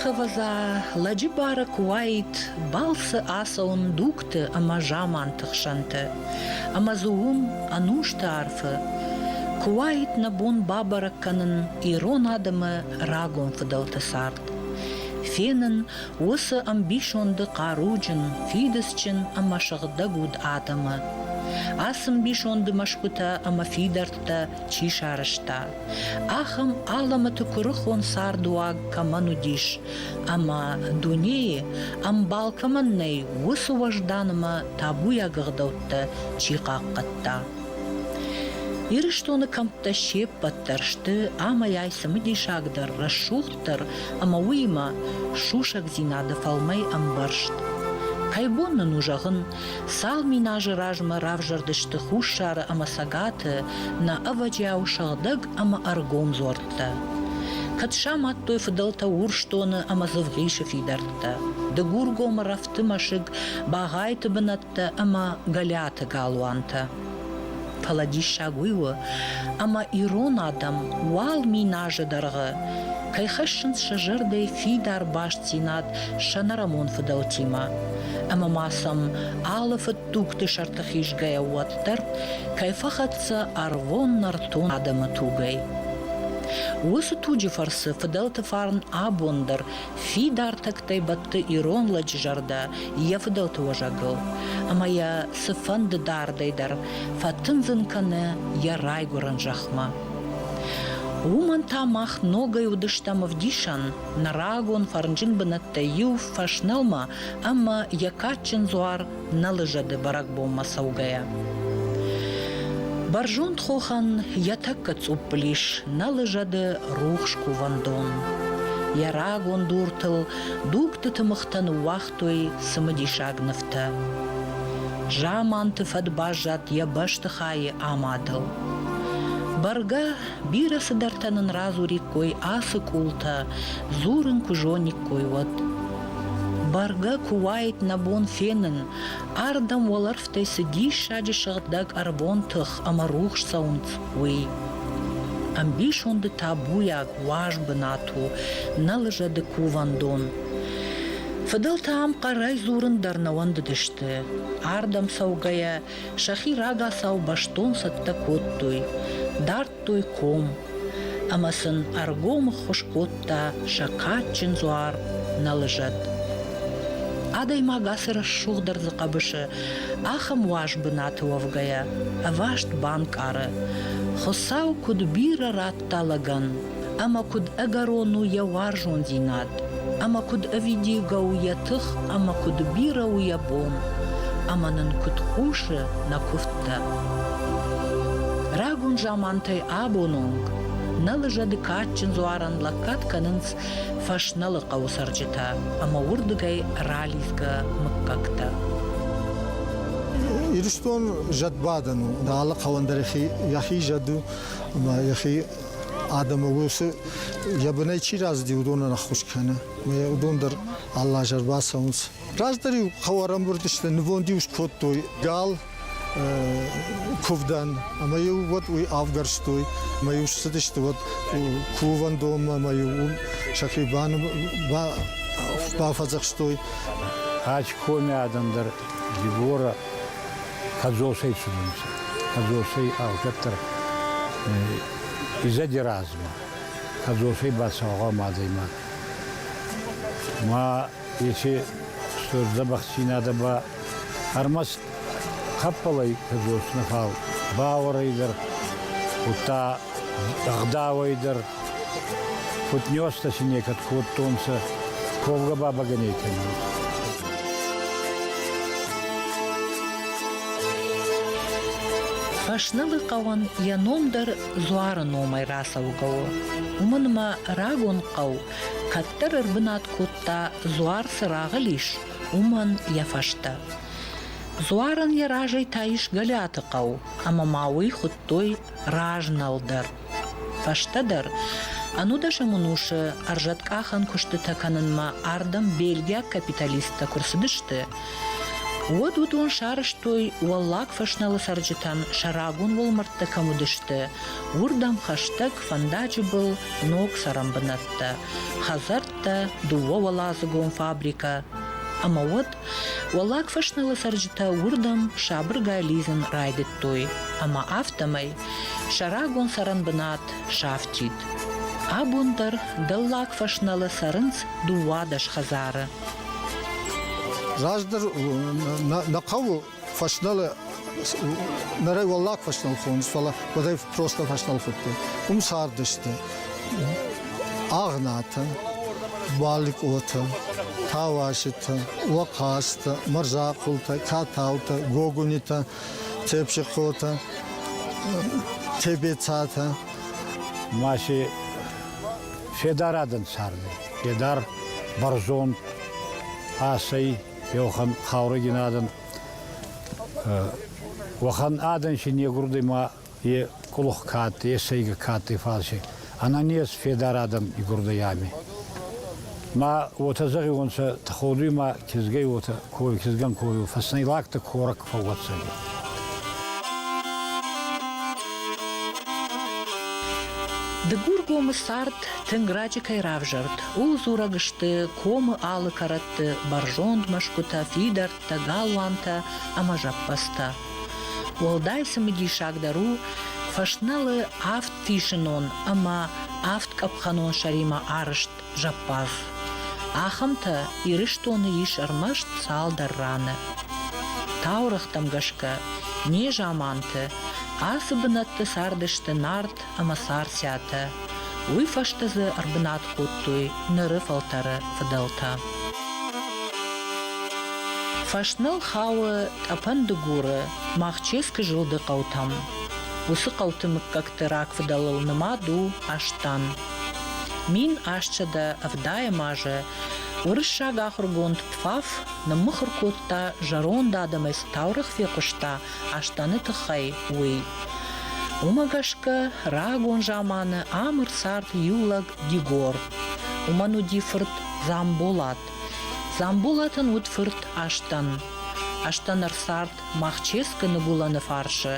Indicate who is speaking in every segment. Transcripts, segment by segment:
Speaker 1: Эх, ӕвӕдза, лӕджы бары куы уаид балцы ацӕуын дугты ӕмӕ заманты хсӕнты, ӕмӕ дзы уым ӕнусты арфы куы уаид нӕ бон бабӕрӕг кӕнын ирон адӕмы рагон фыдӕлты цард, фенын уыцы ӕмбисонды хъаруджын, фидыцджын ӕмӕ сыгъдӕгуд адӕмы. Ацы ӕмбисонды мӕсгуытӕ ӕмӕ фидӕрттӕ чи сарӕзта, ахӕм алӕмӕты куырыхон цардуаг кӕмӕн уыдис ӕмӕ дунейы ӕмбал кӕмӕн нӕй, уыцы уӕздан ӕмӕ табуйаг ӕгъдӕуттӕ чи хъахъхъӕдта. Ирыстоны кӕмттӕ се ппӕт дӕр сты амӕй-ай цымыдисагдӕр, рӕсугъддӕр ӕмӕ уыимӕ сусӕгдзинады фӕлмӕй ӕмбӕрзт. Кӕй бон нын у зӕгъын, цал мин азы размӕ равзӕрдысты Хуссары ӕмӕ Цӕгаты нӕ ӕвӕджиау сыгъдӕг ӕмӕ ӕргом дзуӕрттӕ. Кӕд самадтой фыдӕлтӕ Урсдоны ӕмӕ Дзывгъисы фидӕрттӕ, Дыгургомы Рӕфты мӕсыг, Багъайты бынӕттӕ ӕмӕ Гӕлиаты галуантӕ. Фӕлӕ диссаг уый у, ӕмӕ ирон адӕм уал мин азы дӕргъы кӕй хӕссынц сӕ зӕрдӕйы фидар бастдзинад сӕ нӕрӕмон фыдӕлтимӕ, ӕмӕ ма сӕм алы фыддугты сӕрты хизгӕйӕ уӕддӕр кӕй фӕхӕццӕ ӕрвон нӕртон адӕмы тугӕй. Уыцы туджы фӕрцы фыдӕлты фарн абон дӕр фидар тӕгтӕй бӕтты ирон лӕджы зӕрдӕ йӕ фыдӕлты уӕзӕгыл ӕмӕ йӕ цыфӕнды дардӕй дӕр фӕтындзын кӕны йӕ райгуырӕн зӕхмӕ. Уымӕн та мах ногӕй уыдыстӕм ӕвдисӕн нӕ рагон фӕрнджын бынӕттӕй иу Фӕснӕлмӕ ӕмӕ йӕ кадджын дзуар Нӕлызӕды бӕрӕгбонмӕ цӕугӕйӕ. Бӕрзонд хохӕн йӕ тӕккӕ цъуппыл ис Нӕлызӕды рухс кувӕндон. Йӕ рагон дуртыл дугты тымыгътӕ ныууагътой цымыдисаг нывтӕ. Заманты фӕд баззад йӕ бӕстыхайы амадыл. Бӕргӕ, бирӕ цыдӕртӕ нын радзуриккой ацы къултӕ, дзурын куы зониккой, уӕд. Бӕргӕ куы уаид нӕ бон фенын, ардӕм уӕлӕрвтӕй цы диссаджы сыгъдӕг ӕрвон тых ӕмӕ рухс цӕуынц, уый. Ӕмбисонды табуйаг уаз бынат у Нӕлызӕды кувӕндон. Фыдӕлтӕ ам хъӕрӕй дзурын дӕр нӕ уӕндыдысты. Ардӕм цӕугӕйӕ сӕхи рагацау бӕстон цӕттӕ кодтой, дардтой ком, ӕмӕ сын ӕргом ӕххуыс кодта сӕ кадджын дзуар Нӕлызӕд. Адӕймаг ацы рӕсугъд ӕрдзы хъӕбысы ахӕм уаз бынаты уӕвгӕйӕ ӕваст банкъары, Хуыцау куыд бирӕ радта лӕгӕн, ӕмӕ куыд ӕгӕрон у йӕ уарзондзинад, ӕмӕ куыд ӕвидийгӕ у йӕ тых ӕмӕ куыд бирӕ у йӕ бон, ӕмӕ нын куыд хъусы нӕ куывдтӕ. Рагон замантӕй абон онг Нӕлызӕды кадджын дзуарӕн лӕггад кӕнынц Фӕснӕлы хъӕуы цӕрджытӕ ӕмӕ уырдыгӕй ралидзгӕ мыггӕгтӕ.
Speaker 2: Ирыстон зӕдбадӕн у. Алы хъӕуӕн дӕр йӕхи зӕд у ӕмӕ йӕхи адӕмы уыцы йӕ бынӕй чи рацыди, уыдонӕн ӕххуыс кӕны. Уыдон дӕр алы аз ӕрбацӕуынц. Раздӕр-иу хъӕу ӕрӕмбырд сты, нывонд-иу скодтой гал куывдӕн, ӕмӕ-иу уӕд уый авгӕрстой, ӕмӕ-иу ссыдысты уӕд кувӕндонмӕ, ӕмӕ-иу уым сӕхи бафӕдзӕхстой.
Speaker 3: Ачкоми адӕм дӕр Дигора кӕдзосӕй цудӕнцӕ, кӕдзосӕй алкӕддӕр изӕди размӕ, кӕдзосӕй бацӕуӕгъӕм адӕймаг. Ма еци стур дзӕбӕхдзийнадӕ ба ӕрмӕст хӕппӕлӕй кӕдзос нӕ, фал бауӕрӕй дӕр, удта ӕгъдауӕй дӕр фудниуӕзтӕ си некӕд кодтонцӕ, ковгӕ ба бӕгӕнӕй кӕнунцӕ.
Speaker 1: Фӕснӕлы хъӕуӕн йӕ ном дӕр дзуары номӕй рацӕугӕ у, уымӕн ӕмӕ рагон хъӕу кӕддӕр ӕрбынат кодта дзуар цы рагъыл ис, уымӕн йӕ фӕстӕ. Дзуарӕн йӕ разӕй та ис Гӕлиаты хъӕу, ӕмӕ ма уый хуыдтой Разнал дӕр. Фӕстӕдӕр, ӕнудӕсӕм ӕнусы ӕрзӕткъахӕн куыстытӕ кӕнынмӕ ардӕм бельгиаг капиталисттӕ куы рцыдысты, Уӕд уыдон сарӕзтой Уӕллаг Фӕснӕлы цӕрджытӕн сӕ рагон уӕлмӕрдтӕ кӕм уыдысты, уырдӕм хӕстӕг фӕндаджы был ног цӕрӕнбынӕттӕ, хӕдзӕрттӕ, дыууӕуӕладзыгон фабрикӕ. Ӕмӕ уӕд Уӕллаг Фӕснӕлы цӕрджытӕ уырдӕм сабыргай лидзын райдыдтой ӕмӕ афтӕмӕй сӕ рагон цӕрӕнбынат сафтид. Абон дӕр Дӕллаг Фӕснӕлы цӕрынц 12 хӕдзары.
Speaker 2: Раздӕр нӕ хъӕуы Фӕснӕлы нырӕй уӕллаг Фӕснӕл хонынц, фӕлӕ уӕдӕй просто Фӕснӕл хуыдтой. Уым цардысты Агънатӕ, Баликъотӕ, Тауаситӕ, Уӕхъазтӕ, Мырзахъултӕ, Катаутӕ, Гогунитӕ, Тепсихъотӕ, Тебецатӕ.
Speaker 3: Ма си федар адӕн цардӕй, федар, бӕрзонд, асӕй, еуӕхӕн хъаурӕгин адӕн. Уӕхӕн адӕн си не гурдӕй ма е къулух ка адтӕй, е сӕйгӕ ка адтӕй, фал си ӕнӕнез федар адӕм игурдӕй ами. Ма уотӕ зӕгъиуонцӕ, тӕходуй ма кизгӕй уотӕ кови, кизгӕн кови, фӕснӕйлӕгтӕ корӕг фӕууодзӕнӕй.
Speaker 1: Дыгургомы цард тынг раджы кӕй равзӕрд, ууыл дзурӕг сты комы алы кӕрӕтты бӕрзонд мӕсгуытӕ, фидӕрттӕ, галуантӕ ӕмӕ зӕппӕдзтӕ. Уӕлдай цымыдисагдӕр у Фӕснӕлы авдфисынон ӕмӕ авдкъӕпхӕнон сӕримӕ арӕзт зӕппадз. Ахӕмтӕ Ирыстоны ис ӕрмӕст цалдӕр раны. Таурӕгътӕм гӕсгӕ, незаманты ацы бынӕтты цардысты Нарт ӕмӕ Царциатӕ. Уый фӕстӕ дзы ӕрбынат кодтой ныры фӕлтӕры фыдӕлтӕ. Фӕснӕл хауы Тъӕпӕн Дыгуры Махческы зылды хъӕутӕм. Уыцы хъӕуты мыггӕгты рагфыдӕлыл нымад у Астан. 1870 азы уырыссаг ахуыргонд Пфаф ныммыхуыр кодта, зӕронд адӕмӕй цы таурӕгъ фехъуыста Астаны тыххӕй, уый. Уымӕ гӕсгӕ рагон заманы ам ӕрцард иу лӕг Дигор. Уымӕн уыди фырт Дзамболат. Дзамболатӕн уыд фырт Астан. Астан ӕрцард Махческы ныгуылӕны фарсы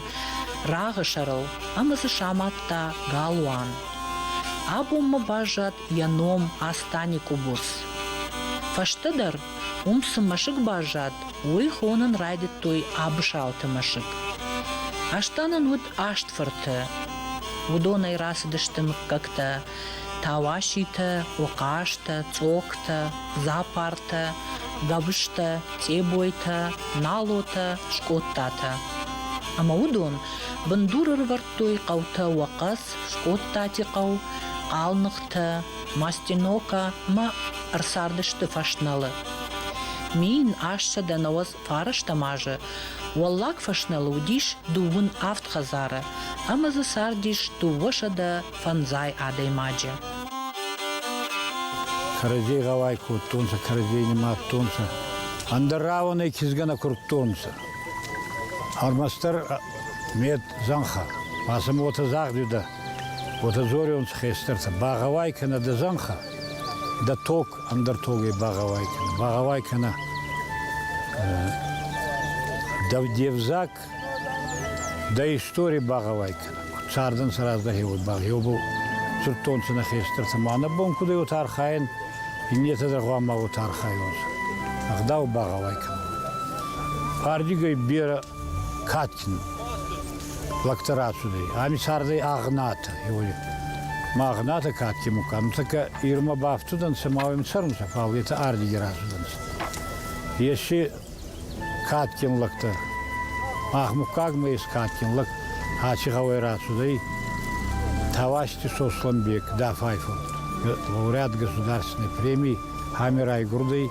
Speaker 1: рагъы сӕрыл ӕмӕ дзы самадта галуан. Абонмӕ баззад йӕ ном Астани Къубус. Фӕстӕдӕр уым цы мӕсыг баззад, уый хонын райдыдтой Абысалты мӕсыг. Астанӕн уыд аст фырты. Уыдонӕй рацыдысты мыггӕгтӕ Тауаситӕ, Охъазтӕ, Цъоктӕ, Дзапартӕ, Гӕбыстӕ, Цъебойтӕ, Налотӕ, Скъодтатӕ. Ӕмӕ уыдон бындур ӕрывӕрдтой хъӕутӕ Уӕхъӕц, Скъодтати хъӕу, Хъалныхътӕ, Мастенока ӕмӕ ӕрцардысты Фӕснӕлы. 1899 азы Уӕллаг Фӕснӕлы уыдис 27 хӕдзары ӕмӕ дзы цардис 205 адӕймаджы.
Speaker 3: Кӕрӕдзей гъӕуай кодтонцӕ, кӕрӕдзей нимадтонцӕ. Ӕндӕр рауӕнӕй кизгӕ нӕ курдтонцӕ. Ӕрмӕстдӕр мед зӕнхӕ. Ма сӕмӕ уотӕ загъд уотӕ дзорионцӕ хестӕртӕ, багъӕуай кӕнӕ дӕ зӕнхӕ, дӕ тог ӕндӕр тогӕй багъӕуай кӕнӕ, багъӕуай кӕнӕ де взаг, дӕ истори багъӕуай кӕнӕ. Цардӕнцӕ раздӕр хеуӕд багъеубӕл дзурдтонцӕ нӕ хестӕртӕ, ма нӕ бон куд ӕй уотӕ архайӕн, иннетӕ дӕр гъӕуама уотӕ архайонцӕ. Ӕгъдау багъӕуай кӕнун. Ардигӕй берӕ кадгин лӕгтӕ рацудӕй. Ами цардӕй Агънатӕ. Ма Агънатӕ кадгин муггаг. Нуртӕккӕ Ирмӕ бафтудӕнцӕ ма уем цӕрунцӕ, фал етӕ ардиги рацудӕнцӕ. Еци кадгин лӕгтӕ. Мах муггагмӕ ес кадгин лӕг. Аци гъӕуӕй рацудӕй Тавасти Сосланбек, Дафай фурт, лауреат государственной премии, ами райгурдӕй.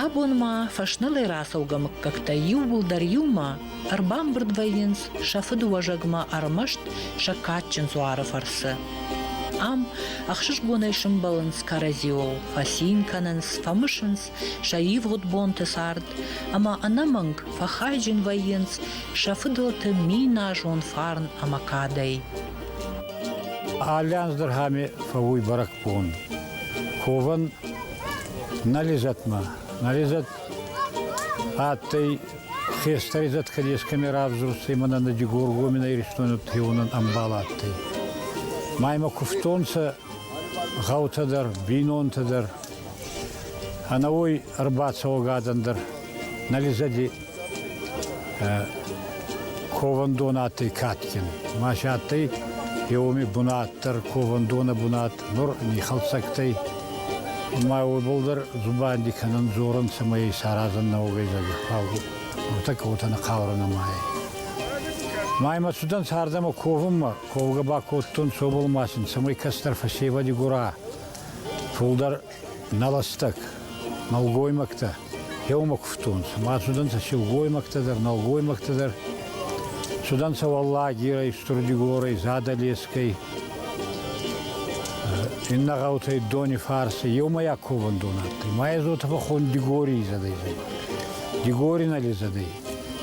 Speaker 1: Абон ма Фӕснӕлӕй рацӕугӕ мыггӕгтӕ иууылдӕр иумӕ ӕрбамбырд вӕййынц сӕ фыдыуӕзӕгмӕ ӕрмӕст сӕ кадджын дзуары фӕрцы. Ам ӕхсызгонӕй сымбӕлынц кӕрӕдзиуыл, фӕцин кӕнынц, фӕмысынц сӕ ивгъуыд бонты цард ӕмӕ ӕнӕмӕнг фӕхайджын вӕййынц сӕ фыдӕлты миназон фарн ӕмӕ кадӕй.
Speaker 3: Алли анз дӕр ами фӕууй бӕрӕгбон. Ковӕн Нализӕтмӕ. Нализӕт адтӕй хестӕр изӕд кӕд ескӕми равзурстӕй мӕнӕн нӕ Дигоргоми нӕ Иристони хеуонӕн ӕмбал адтӕй. Ма имӕ кувтонцӕ гъӕутӕ дӕр, бийнонтӕ дӕр, ӕнӕуой ӕрбацӕуӕг адӕн дӕр. Нализӕди ковӕндон адтӕй кадгин. Ма си адтӕй еуми бунат дӕр, ковӕндонӕ бунат, нур нихӕлцӕгтӕй. Ма уобӕл дӕр дзубанди кӕнӕн, дзорӕн, цӕмӕй исаразӕн нӕуӕгӕй зӕгъгӕ. Фал уотӕ уотӕ нӕ хъаурӕ нӕма ӕй. Ма имӕ цудӕнцӕ ардӕмӕ ковунмӕ, ковгӕ ба кодтонцӕ уобӕл ма син, цӕмӕй кӕстӕр фӕсевӕди гура фулдӕр нӕлӕстӕг, нӕлгоймӕгтӕ еумӕ кувтонцӕ. Ма цудӕнцӕ силгоймӕгтӕ дӕр, нӕлгоймӕгтӕ дӕр. Цудӕнцӕ Уӕллагирӕй, Стурдигорӕй, Задӕлескӕй, иннӕ гъӕутӕй Донифарси еумӕйаг ковӕндон адтӕй. Ма езотӕ фӕххон Дигори изӕдӕй. Дигори нализӕдӕй.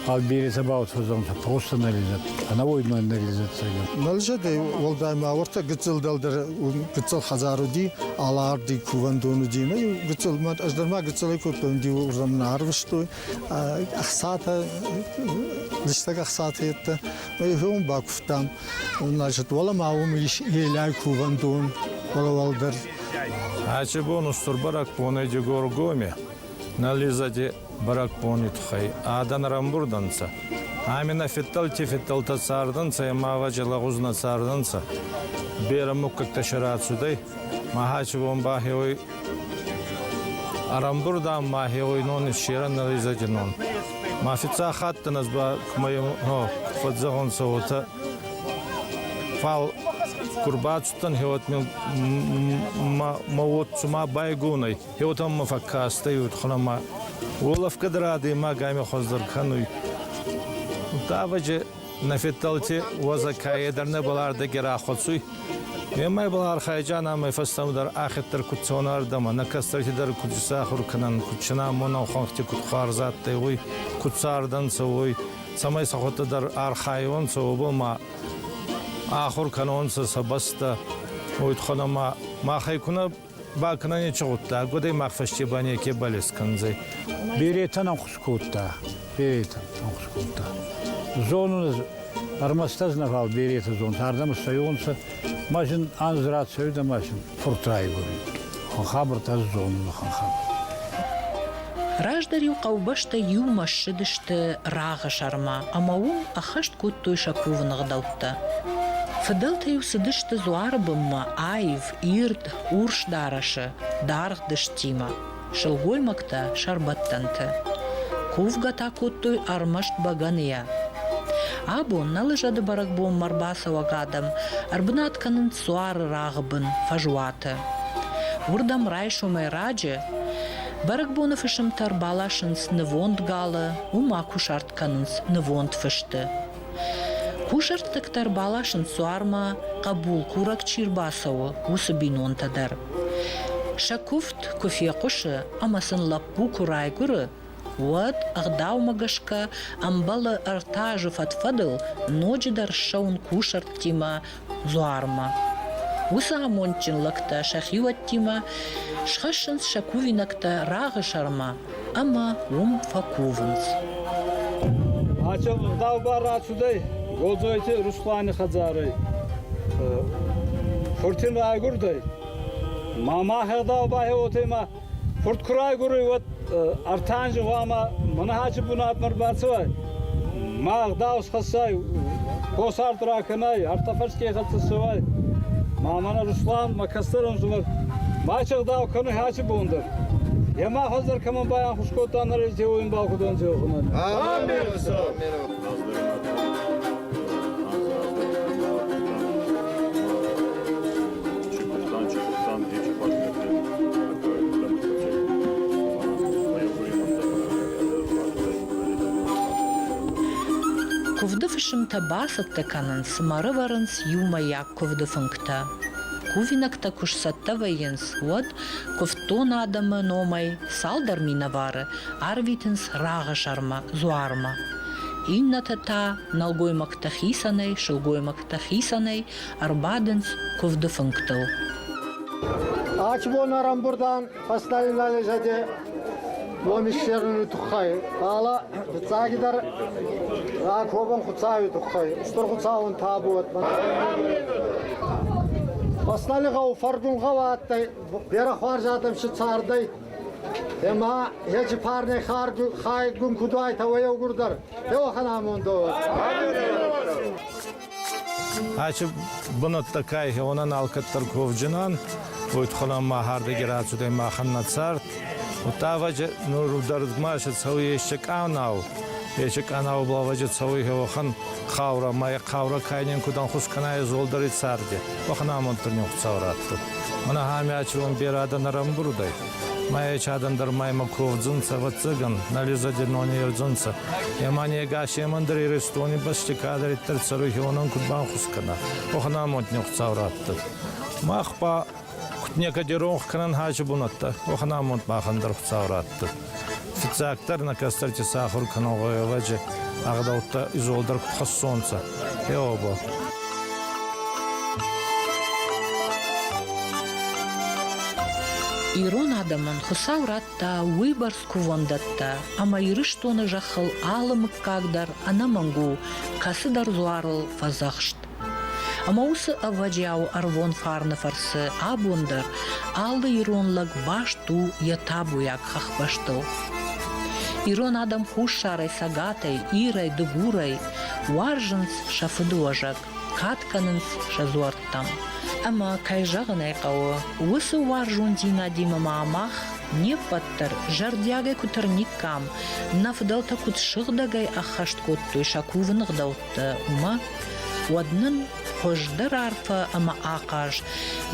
Speaker 3: Фал беретӕ баутфӕзонцӕ просто нализӕд, ӕнӕуой нализӕд
Speaker 2: Нализӕдӕй уӕлдай ма уӕртӕ гыццыл дӕлдӕр гыццыл хӕдзар уыди, Аларды кувӕндон уыди. Ӕмӕ иу гыццыл, ӕз дӕр ма гыццылӕй кодтон, уырдӕм нӕ арвыстой. Ӕхцатӕ, лыстӕг ӕхцатӕ йедтӕ. Уым бакуывтам. Значит, уӕлӕ ма уым ис Елӕй кувӕндон, уӕлӕ уӕлдӕр.
Speaker 4: Ачи бон устур бӕрӕгбонӕй Дигоргоми Нализӕди бӕрӕгбони туххӕй адӕн ӕрӕмбурд ӕнцӕ. Ами нӕ фидтӕлти фидтӕлтӕ цардӕнцӕ ӕма ӕвӕдзи лӕгъуз нӕ цардӕнцӕ. Берӕ муггӕгтӕ си рацудӕй. Махачи бон ба хеуй ӕрӕмбурд ан ма хеуй нон иссерӕн Нализӕди нон. Ма фиццаг хаттӕн ӕз ба кумӕ фӕдзӕгъунцӕ уотӕ. Фал ку рбацудтӕн хеуӕт мин мӕ уод цума байгон ӕй. Еутӕмӕ фӕккастӕй утхунӕмӕ уолӕфгӕ дӕр адӕймаг ами хуӕздӕр кӕнуй. Тавӕджи нӕ федтӕлти уӕзӕ каедӕр нӕбал ардӕги рахуӕцуй. Емӕй бал архайджан ӕма фӕстӕмӕ дӕр ахеддӕр куд цӕун ардӕмӕ, нӕ кӕстӕрти дӕр куд исахур кӕнӕн, куд чинамонӕн хуӕнхти куд хуарз адтӕй, уой, куд цардӕнцӕ, уой, цӕмӕй сӕхуӕдтӕ дӕр архайуонцӕ, уобӕл ма ахур кӕнонцӕ сӕ бӕстӕ. Уой туххӕн ӕма махӕй ку нӕ бакӕнӕн нечи гъуддаг, уӕд ӕй мах фӕсте ба неке балес кӕндзӕй.
Speaker 3: Беретӕн ӕнхус кодта, беретӕн ӕнхус кодта. Зонун ӕрмӕст ӕз нӕ, фал беретӕ зонунцӕ. Ардӕмӕ цӕуонцӕ, ма син анз рацӕуидӕ, ма син фурт райгуруй. Хабӕрттӕ ӕз зонун хабар.
Speaker 1: Раздӕр-иу хъӕубӕстӕ иумӕ ссыдысты рагъы сӕрмӕ ӕмӕ уым ӕххӕст кодтой сӕ кувыны ӕгъдӕуттӕ. Фыдӕлтӕ-иу цыдысты дзуары бынмӕ аив, ирд, урс дарӕсы, даргъ дыстимӕ, сылгоймӕгтӕ сӕрбӕттӕнты. Кувгӕ та кодтой ӕрмӕст бӕгӕныйӕ. Абон нӕлызӕды бӕрӕгбонмӕ ӕрбацӕуӕг адӕм ӕрбынат кӕнынц дзуары рагъы бын фӕзуаты. Уырдӕм райсомӕй раджы бӕрӕгбоны фысымтӕ ӕрбаласынц нывонд галы, уым акусарт кӕнынц нывонд фысты. Кусӕрттӕгтӕ ӕрбаласынц дзуармӕ, хъӕбул курӕг чи рбацӕуы, уыцы бинонтӕ дӕр. Сӕ куывд куы фехъуысы ӕмӕ сын лӕппу куы райгуыры, уӕд ӕгъдаумӕ гӕсгӕ ӕмбӕлы ӕртӕ азы фӕд-фӕдыл ноджыдӕр ссӕуын кусӕрттимӕ дзуармӕ. Уыцы амондджын лӕгтӕ сӕхиуӕттимӕ схӕссынц сӕ кувинӕгтӕ рагъы сӕрмӕ ӕмӕ уым фӕкувынц.
Speaker 5: Ача ӕгъдау ба рацудӕй Годзойти Руслани хӕдзарӕй. Фуртин райгурдӕй. Ма мах ӕгъдау ба уотемӕ фурт ку райгуруй, уӕд ӕртӕ анзи гъуама мӕнӕ бунатмӕ ӕрбацӕуай, ма ӕгъдау схӕссай, косарт ракӕнай, ӕртӕ фӕрске хӕццӕ цӕуай. Ма мӕнӕ Руслан, мӕ кӕстӕр ӕнсувӕр, ма ӕгъдау кӕнуй хачи бон дӕр. Е ма хуӕздӕр кӕмӕн байанхус кодта, нӕ теуин балкудон теухунӕн.
Speaker 6: Амин!
Speaker 1: Куывды фысымтӕ бацӕттӕ кӕнынц ӕмӕ ӕрӕвӕрынц иумӕйаг куывды фынгтӕ. Кувинӕгтӕ куы сцӕттӕ вӕййынц, уӕд куывддон адӕмы номӕй цалдӕр минӕвары арвитынц рагъы сӕрмӕ, дзуармӕ. Иннӕтӕ та, нӕлгоймӕгтӕ хицӕнӕй, сылгоймӕгтӕ хицӕнӕй ӕрбадынц куывды фынгтыл.
Speaker 2: Ачи бон ӕрӕмбурдан постоянно ном иссеруни туххӕй, фалӕ фиццагидӕр ракобӕн Хуцауи туххӕй, Устур Хуцауӕн табу уӕд. Постоянно гъӕу фӕргун гъӕу адтӕй, берӕ хуарз адӕм си цардӕй. Ӕма ечи фарнӕй хайгун куд уайтӕ, уӕ еугурдӕр. Еуӕхӕн амонд уӕд.
Speaker 4: Ачи бунӕттӕ кай хеуонӕн алкӕддӕр ковджинан, уой туххӕн ма хӕрдӕги рацудӕй махӕн нӕ цард. Удта ӕвӕджи нур дӕр ма цӕуй есе къанау, есе къанаубӕл ӕвӕджи цӕуй хеуӕхӕн хъаурӕ, ма е хъаурӕ кай нин куд ӕнхус кӕна изолдӕри царди, уӕхӕн амонд дӕр нин Хуцау раттӕд. Мӕнӕ ами ачилон берӕ адӕн ӕрӕмбурдӕй. Ма ечи адӕн дӕр ма имӕ ковдзӕнцӕ, ӕвӕццӕгӕн, нӕ лизӕди нони ердзӕнцӕ. Ӕма не гасемӕн дӕр Иристони бӕсти кадӕриддӕр цӕруй, хеуонӕн куд банхус кӕна, уӕхӕн амонд нин Хуцау раттӕд. Мах ба куд некӕд иронх кӕнӕн хачи бунӕттӕ, уӕхӕн амонд махӕн дӕр Хуцау раттӕд. Фиццагдӕр нӕ кӕстӕрти сахур кӕнун гъӕуй, ӕвӕдзи, ӕгъдӕуттӕ изолдӕр куд хӕссонцӕ, еуӕбӕл.
Speaker 1: Ирон адӕмӕн Хуыцау радта уыйбӕрц кувӕндӕттӕ, ӕмӕ Ирыстоны зӕххыл алы мыггаг дӕр ӕнӕмӕнг у кӕцыдӕр дзуарыл фӕдзӕхст. Ӕмӕ уыцы ӕвӕджиауы ӕрвон фарны фӕрцы абон дӕр алы ирон лӕг баст у йӕ табуйаг хӕхбӕстыл. Ирон адӕм хуссарӕй, цӕгатӕй, ирӕй, дыгурӕй уарзынц сӕ фыдыуӕзӕг, кад кӕнынц сӕ дзуӕрттӕм. Ӕмӕ, кӕй зӕгъын ӕй хъӕуы, уыцы уарзондзинадимӕ ма мах не ппӕт дӕр зӕрдиагӕй куы тырниккам, нӕ фыдӕлтӕ куыд сыгъдӕгӕй ӕххӕст кодтой сӕ кувыны ӕгъдӕуттӕ, уымӕ, уӕд нын хуыздӕр арфӕ ӕмӕ ахъаз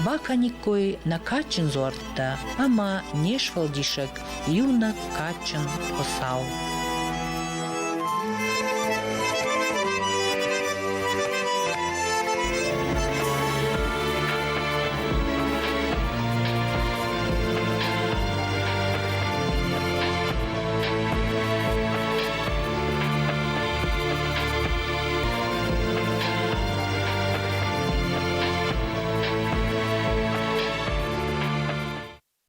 Speaker 1: бакӕниккой нӕ кадджын дзуӕрттӕ ӕмӕ не сфӕлдисӕг иунӕг кадджын Хуыцау.